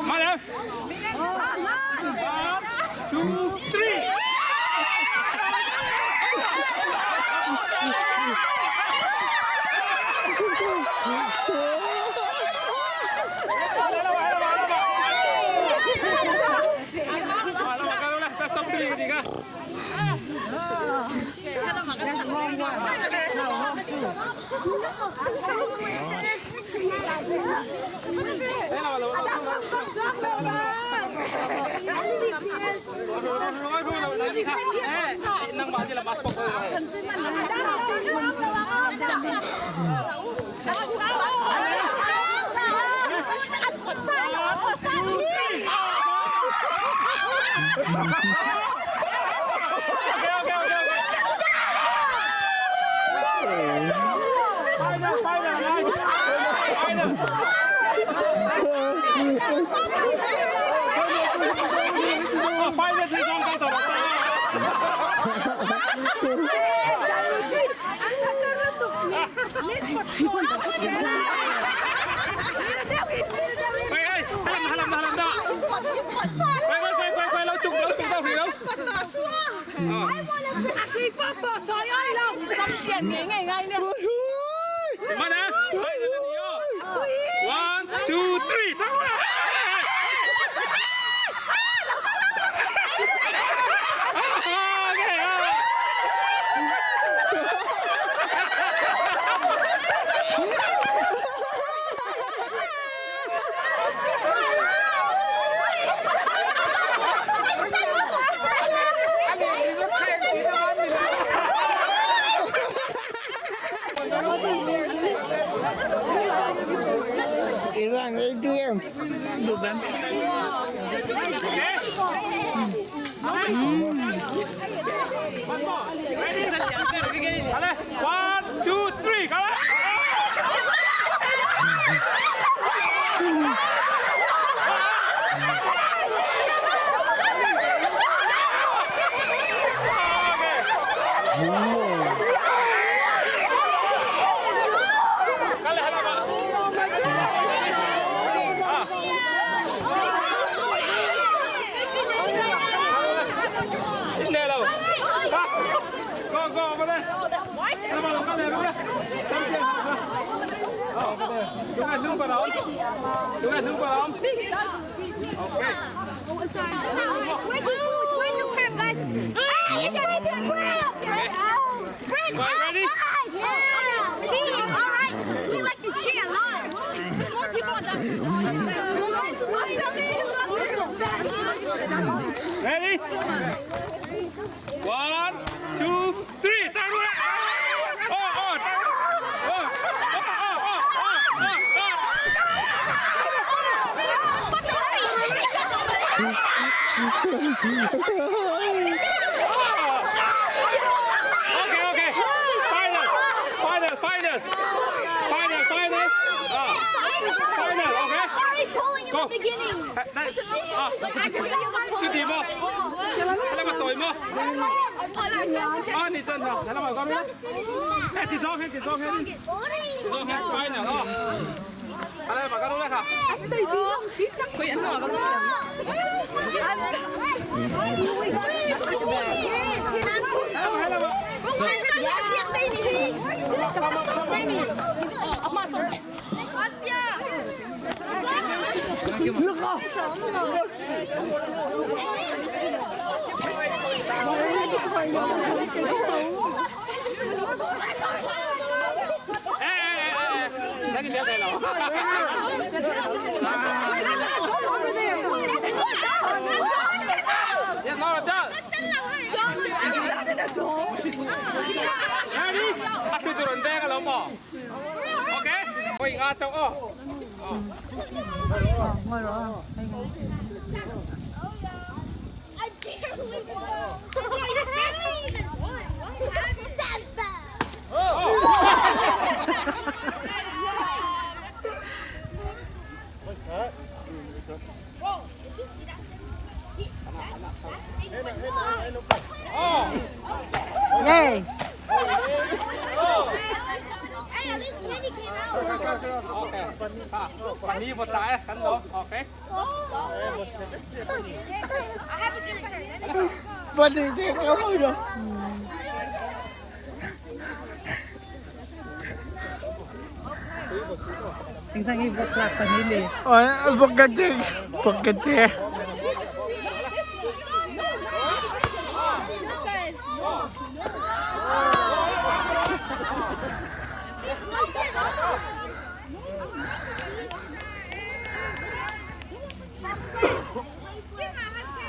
Mana? One, two, three. One, two, three, Ivan, ATM. One, two, three, go! Ready? Yeah! Cheating, all right. We like to cheat a lot. More people on that. Ready? One, two, three, 站住！哦哦，站住！哦哦哦哦哦哦！OK OK, final, final, final, final, final, 啊，final, OK. Go. Beginning. 来，啊，这题目，那么对吗？啊，你真的，来嘛，高明，哎，结束，结束，结束，final 啊！来，把高东来看。来来嘛。哎哎哎哎，那你了解了。Yes, all done. Ready? 阿去做人釘嘅老母。OK，我而家做哦。 I barely won. I barely even won. I'm that bad. Bro, did you see that thing? That thing went 哦。 Yay! Hey, at least Kenny Ok. Pani vô tại khánh đó. Ok. Pani te ka mo do. Engzah nge vawk lak pani le? Oi vawk ka che vawk ka che.